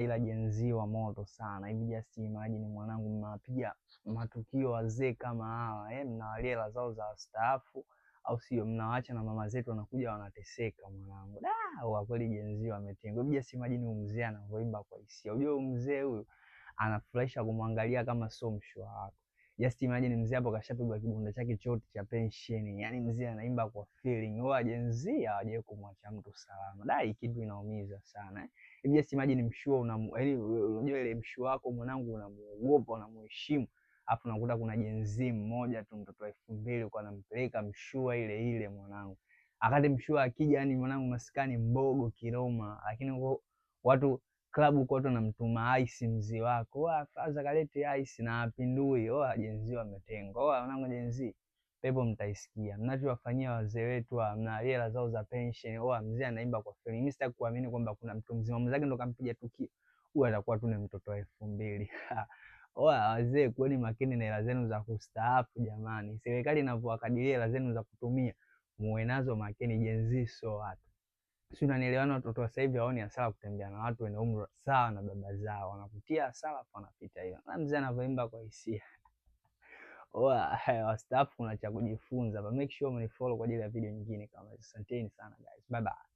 Ila Gen Z wa moto sana hivi, just imagine mwanangu, mnawapiga matukio wazee kama hawa eh, mnawalia hela zao za wastaafu, au sio? Mnawaacha na mama zetu wanakuja wanateseka mwanangu. Da, wa kweli Gen Z wametengwa. Hivi just imagine huyu mzee anavyoimba kwa hisia. Unajua huyu mzee huyu anafurahisha kumwangalia kama sio mshua wako. Just imagine mzee hapo kashapigwa kibunda chake chote cha pension. Yaani mzee anaimba kwa feeling. Wao Gen Z hawajawahi kumwacha mtu salama. Da, hii kitu inaumiza sana eh. Hivi just imagine mshua una, yaani unajua ile mshua wako mwanangu unamuogopa, unamuheshimu. Alafu unakuta kuna Gen Z mmoja tu mtoto wa 2000 kwa anampeleka mshua ile ile mwanangu. Akati mshua akija, yani mwanangu maskani mbogo kiroma, lakini huko watu klabu kwa watu wanamtuma ice mzee wako, "Oa faza kalete ice" na apindui. Oa Gen Z wametengwa. Oa mwanangu Gen Z, pepo mtaisikia. Mnachowafanyia wazee wetu, mna hela zao za pension. Oa mzee anaimba kwa feeling. Mimi sitaki kuamini kwamba kuna mtu mzima mwenzake ndo kampiga tukio. Huyu atakuwa tu ni mtoto wa 2000. Oa wazee, kuweni makini na hela zenu za kustaafu jamani. Serikali inavyowakadiria hela zenu za kutumia, muwe nazo makini. Gen Z sio watu. Si unanielewana? Watoto wa sasa hivi hawaoni hasara kutembea na watu wenye umri sawa na baba zao, wanakutia hasara afu wanapita hiyo. Na mzee anavyoimba kwa hisia. Oa wastaafu, kuna cha kujifunza. But make sure mnifollow kwa ajili ya video nyingine kama hizo. Asanteni sana guys. Bye bye.